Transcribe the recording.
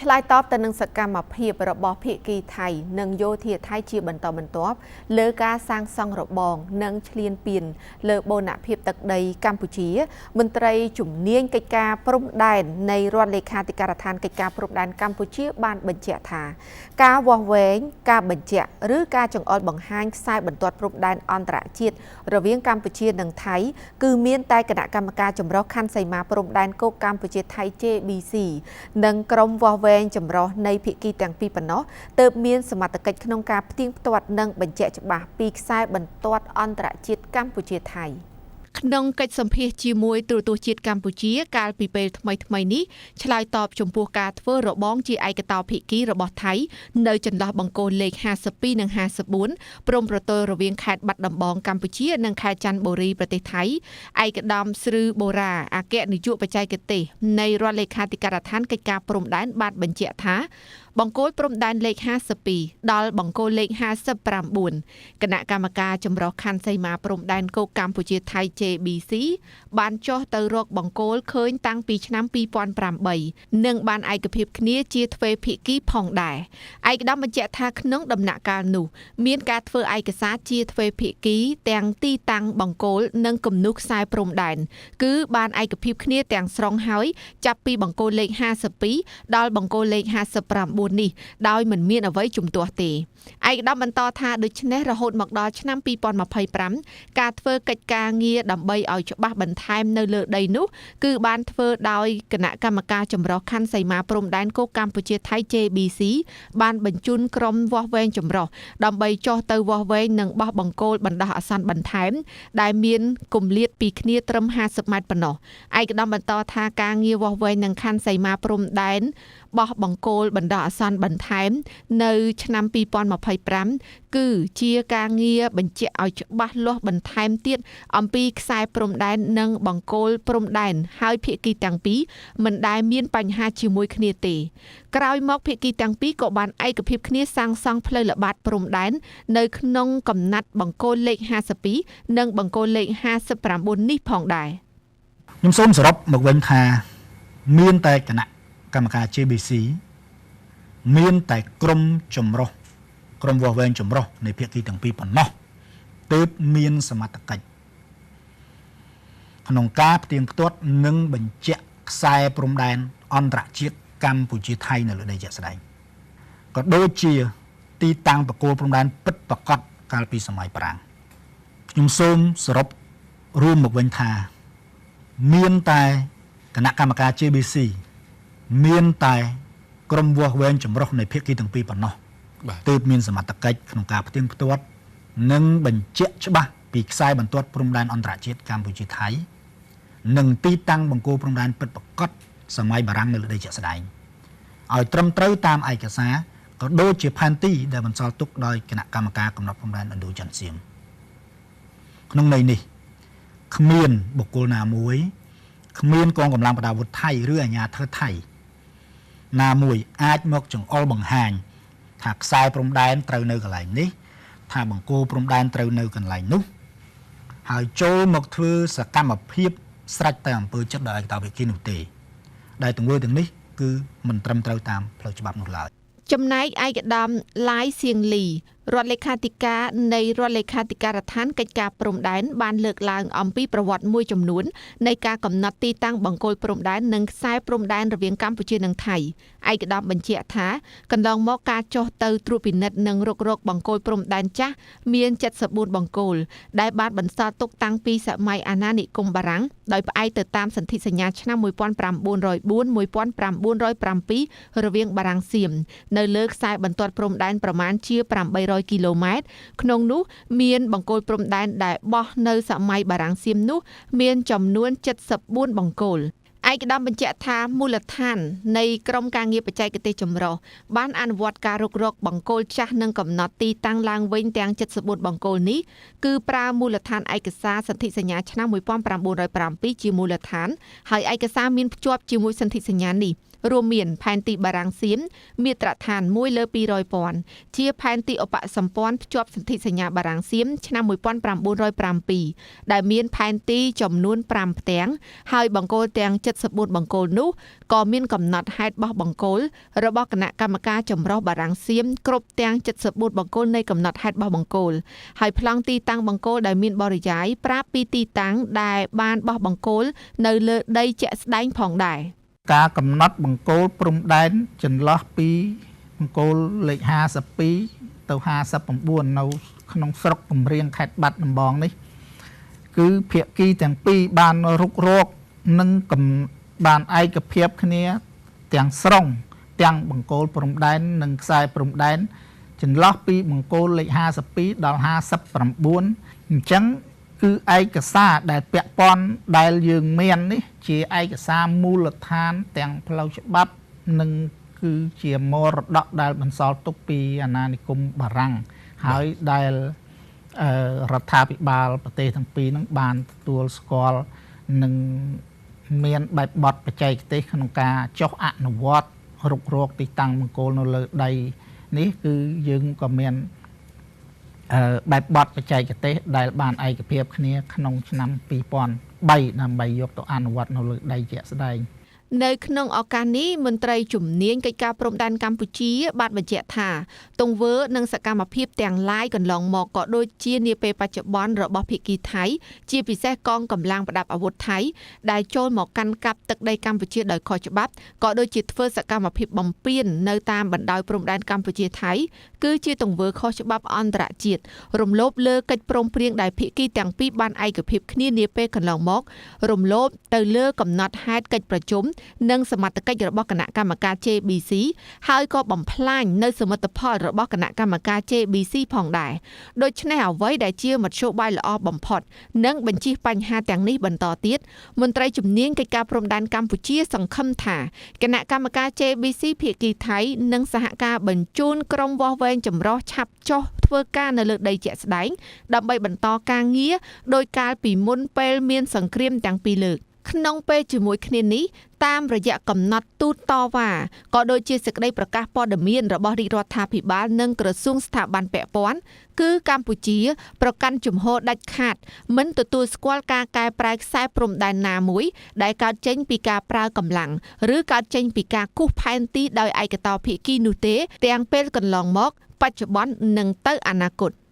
ឆ្លើយតបទៅនឹងសកម្មភាពរបស់ភាគីថៃនិងយោធាថៃជាបន្តបន្ទាប់លើការសាងសង់របងនិងឈ្លានពានលើបូរណភាពទឹកដីកម្ពុជាមន្ត្រីជំនាញកិច្ចការព្រំដែននៃរដ្ឋលេខាធិការដ្ឋានកិច្ចការព្រំដែនកម្ពុជាបានបញ្ជាក់ថាការវាស់វែងការបញ្ជាក់ឬការចង្អុលបង្ហាញខ្សែបន្ទាត់ព្រំដែនអន្តរជាតិរវាងកម្ពុជានិងថៃគឺមានតែគណៈកម្មការចម្រុះខណ្ឌសីមាព្រំដែនគោកកម្ពុជាថៃ JBC និងក្រុមវាស់វែងចម្រុះនៃភាគីទាំងពីរប៉ុណ្ណោះទើបមានសមត្ថកិច្ចក្នុងការផ្ទៀងផ្ទាត់និងបញ្ជាក់ច្បាស់ពីខ្សែបន្ទាត់អន្តរជាតិកម្ពុជាថៃ។ ក្នុងកិច្ចសម្ភាសជាមួយទូរទស្សន៍ជាតិកម្ពុជាកាលពីពេលថ្មីៗនេះឆ្លើយតបចំពោះការធ្វើរបងជាឯកតោភាគីរបស់ថៃនៅចន្លោះបង្គោលលេខ52និង54ព្រំប្រទល់រវាងខេត្តបាត់ដំបងកម្ពុជានិងខេត្តច័ន្ទបុរីប្រទេសថៃឯកឧត្តមស្ឬបូរ៉ាអគ្គនាយកបច្ចេកទេសនៃរដ្ឋលេខាធិការដ្ឋានកិច្ចការព្រំដែនបានបញ្ជាក់ថាបង្គោលព្រំដែនលេខ52ដល់បង្គោលលេខ59គណៈកម្មការចម្រុះខណ្ឌសីមាព្រំដែនគោកកម្ពុជាថៃ JBC បានចុះទៅរកបង្គោលឃើញតាំងពីឆ្នាំ2008និងបានឯកភាពគ្នាជាទ្វេភាគីផងដែរឯកឧត្តមបញ្ជាក់ថាក្នុងដំណាក់កាលនោះមានការធ្វើឯកសារជាទ្វេភាគីទាំងទីតាំងបង្គោលនិងគំនូសខ្សែព្រំដែនគឺបានឯកភាពគ្នាទាំងស្រុងហើយចាប់ពីបង្គោលលេខ52ដល់បង្គោលលេខ59នេះដោយមិនមានអ្វីជំទាស់ទេឯកឧត្តមបន្តថាដូច្នេះរហូតមកដល់ឆ្នាំ2025ការធ្វើកិច្ចការងារដើម្បីឲ្យច្បាស់បន្ថែមនៅលើដីនោះគឺបានធ្វើដោយគណៈកម្មការចម្រុះខណ្ឌសីមាព្រំដែនគោកកម្ពុជាថៃ JBC បានបញ្ជូនក្រុមវាស់វែងចម្រុះដើម្បីចុះទៅវាស់វែងនិងបោះបង្គោលបណ្ដោះអាសន្នបន្ថែមដែលមានគម្លាតពីគ្នាត្រឹម50ម៉ែត្រប៉ុណ្ណោះឯកឧត្តមបន្តថាការងារវាស់វែងនិងខណ្ឌសីមាព្រំដែនបោះបង្គោលបណ្ដោះអាសន្នបន្ថែមនៅឆ្នាំ2025គឺជាការងារបញ្ជាក់ឲ្យច្បាស់លាស់បន្ថែមទៀតអំពីខ្សែព្រំដែននិងបង្គោលព្រំដែនហើយភាគីទាំងពីរមិនដែលមានបញ្ហាជាមួយគ្នាទេក្រោយមកភាគីទាំងពីរក៏បានឯកភាពគ្នាសាងសង់ផ្លូវល្បាតព្រំដែននៅក្នុងកំណាត់បង្គោលលេខ52និងបង្គោលលេខ59នេះផងដែរខ្ញុំសូមសរុបមកវិញថាមានតែគណៈកម្មការ JBC មានតែក្រុមចម្រុះក្រុមវាស់វែងចម្រុះនៃភាគីទាំងពីរប៉ុណ្ណោះទើបមានសមត្ថកិច្ចក្នុងការផ្ទៀងផ្ទាត់និងបញ្ជាក់ខ្សែព្រំដែនអន្តរជាតិកម្ពុជាថៃនៅលើដីជាក់ស្ដែងក៏ដូចជាទីតាំងបង្គោលព្រំដែនពិតប្រាកដកាលពីសម័យប្រាំងខ្ញុំសូមសរុបរួមមកវិញថាមានតែគណៈកម្មការ JBC មានតែក្រុមវាស់វែងចម្រុះនៃភាគីទាំងពីរប៉ុណ្ណោះទើបមានសមត្ថកិច្ចក្នុងការផ្ទៀងផ្ទាត់និងបញ្ជាក់ច្បាស់ពីខ្សែបន្ទាត់ព្រំដែនអន្តរជាតិកម្ពុជាថៃនិងទីតាំងបង្គោលព្រំដែនពិតប្រាកដសម័យបារាំងនៅលើដីជាក់ស្ដែងឲ្យត្រឹមត្រូវតាមឯកសារក៏ដូចជាផែនទីដែលបន្សល់ទុកដោយគណៈកម្មការកំណត់ព្រំដែនឥណ្ឌូចិនសៀមក្នុងន័យនេះគ្មានបុគ្គលណាមួយគ្មានកងកម្លាំងប្រដាប់អាវុធថៃឬអាជ្ញាធរថៃណាមួយអាចមកចង្អុលបង្ហាញថាខ្សែព្រំដែនត្រូវនៅកន្លែងនេះថាបង្គោលព្រំដែនត្រូវនៅកន្លែងនោះហើយចូលមកធ្វើសកម្មភាពស្រេចតែអំពើចិត្តដោយឯកតោភាគីនោះទេដែលទង្វើទាំងនេះគឺមិនត្រឹមត្រូវតាមផ្លូវច្បាប់នោះឡើយចំណែកឯកឧត្តមឡាយសៀងលីរដ្ឋលេខាធិការនៃរដ្ឋលេខាធិការដ្ឋានកិច្ចការព្រំដែនបានលើកឡើងអំពីប្រវត្តិមួយចំនួននៃការកំណត់ទីតាំងបង្គោលព្រំដែននិងខ្សែព្រំដែនរវាងកម្ពុជានិងថៃឯកឧត្តមបញ្ជាក់ថាកន្លងមកការចុះទៅត្រួតពិនិត្យនិងរុករកបង្គោលព្រំដែនចាស់មាន74បង្គោលដែលបានបន្សល់ទុកតាំងពីសម័យអាណានិគមបារាំងដោយផ្អែកទៅតាមសន្ធិសញ្ញាឆ្នាំ1904 1907រវាងបារាំងសៀមនៅលើខ្សែបន្ទាត់ព្រំដែនប្រមាណជា800គីឡូម៉ែត្រក្នុងនោះមានបង្គោលព្រំដែនដែលបោះនៅសម័យបារាំងសៀមនោះមានចំនួន74បង្គោលឯកឧត្តមបញ្ជាក់ថាមូលដ្ឋាននៃក្រុមការងារបច្ចេកទេសចម្រុះបានអនុវត្តការរុករកបង្គោលចាស់និងកំណត់ទីតាំងឡើងវិញទាំង74បង្គោលនេះគឺប្រើមូលដ្ឋានឯកសារសន្ធិសញ្ញាឆ្នាំ1907ជាមូលដ្ឋានហើយឯកសារមានភ្ជាប់ជាមួយសន្ធិសញ្ញានេះ រួមមានផែនទីបារាំងសៀមមាត្រដ្ឋាន1/200,000ជាផែនទីឧបសម្ព័ន្ធភ្ជាប់សន្ធិសញ្ញាបារាំងសៀមឆ្នាំ1907ដែលមានផែនទីចំនួន5ផ្ទាំងហើយបង្គោលទាំង74បង្គោលនោះក៏មានកំណត់ហេតុបោះបង្គោលរបស់គណៈកម្មការចម្រុះបារាំងសៀមគ្រប់ទាំង74បង្គោលនៃកំណត់ហេតុបោះបង្គោលហើយប្លង់ទីតាំងបង្គោលដែលមានបរិយាយប្រាប់ពីទីតាំងដែលបានបោះបង្គោលនៅលើដីជាក់ស្ដែងផងដែរការកំណត់បង្គោលព្រំដែនចន្លោះពីបង្គោលលេខ52ទៅ59នៅក្នុងស្រុកកំរៀងខេត្តបាត់ដំបងនេះគឺភាគីទាំងពីរបានរុករកនិងបានឯកភាពគ្នាទាំងស្រុងទាំងបង្គោលព្រំដែននិងខ្សែព្រំដែនចន្លោះពីបង្គោលលេខ52ដល់59អញ្ចឹងគឺឯកសារដែលពាក់ព័ន្ធដែលយើងមាននេះជាឯកសារមូលដ្ឋានទាំងផ្លូវច្បាប់និងគឺជាមរតកដែលបន្សល់ទុកពីអាណានិគមបារាំងហើយដែលរដ្ឋាភិបាលប្រទេសទាំងពីរនឹងបានទទួលស្គាល់និងមានបែបបទបច្ចេកទេសក្នុងការចុះអនុវត្តរុករកទីតាំងបង្គោលនៅលើដីនេះគឺយើងក៏មានបែបបទបច្ចេកទេសដែលបានឯកភាពគ្នាក្នុងឆ្នាំ2003ដើម្បីយកទៅអនុវត្តនៅលើដីជាក់ស្ដែងនៅក្នុងឱកាសនេះមន្ត្រីជំនាញកិច្ចការព្រំដែនកម្ពុជាបានបញ្ជាក់ថាទង្វើនិងសកម្មភាពទាំងឡាយកន្លងមកក៏ដូចជានាពេលបច្ចុប្បន្នរបស់ភាគីថៃជាពិសេសកងកម្លាំងប្រដាប់អាវុធថៃដែលចូលមកកាន់កាប់ទឹកដីកម្ពុជាដោយខុសច្បាប់ក៏ដូចជាធ្វើសកម្មភាពបំពាននៅតាមបណ្ដោយព្រំដែនកម្ពុជាថៃគឺជាទង្វើខុសច្បាប់អន្តរជាតិរំលោភលើកិច្ចព្រមព្រៀងដែលភាគីទាំងពីរបានឯកភាពគ្នានាពេលកន្លងមករំលោភទៅលើកំណត់ហេតុកិច្ចប្រជុំនិងសមត្ថកិច្ចរបស់គណៈកម្មការ JBC ហើយក៏បំផ្លាញនៅសមិទ្ធផលរបស់គណៈកម្មការ JBC ផងដែរដូច្នេះអ្វីដែលជាមធ្យោបាយល្អបំផុតនិងបញ្ជៀសបញ្ហាទាំងនេះបន្តទៀតមន្ត្រីជំនាញកិច្ចការព្រំដែនកម្ពុជាសង្ឃឹមថាគណៈកម្មការ JBC ភាគីថៃនិងសហការបញ្ជូនក្រុមវាស់វែងចម្រុះឆាប់ចុះធ្វើការនៅលើដីជាក់ស្ដែងដើម្បីបន្តការងារដោយកាលពីមុនពេលមានសង្គ្រាមទាំងពីរលើកក្នុងពេលជាមួយគ្នានេះតាមរយៈកំណត់ទូតតវ៉ាក៏ដូចជាសេចក្តីប្រកាសព័ត៌មានរបស់រាជរដ្ឋាភិបាលនិងក្រសួងស្ថាប័នពាក់ព័ន្ធគឺកម្ពុជាប្រកាន់ជំហរដាច់ខាតមិនទទួលស្គាល់ការកែប្រែខ្សែព្រំដែនណាមួយដែលកើតចេញពីការប្រើកម្លាំងឬកើតចេញពីការគូសផែនទីដោយឯកតោភាគីនោះទេទាំងពេលកន្លងមកបច្ចុប្បន្ននិងទៅអនាគត។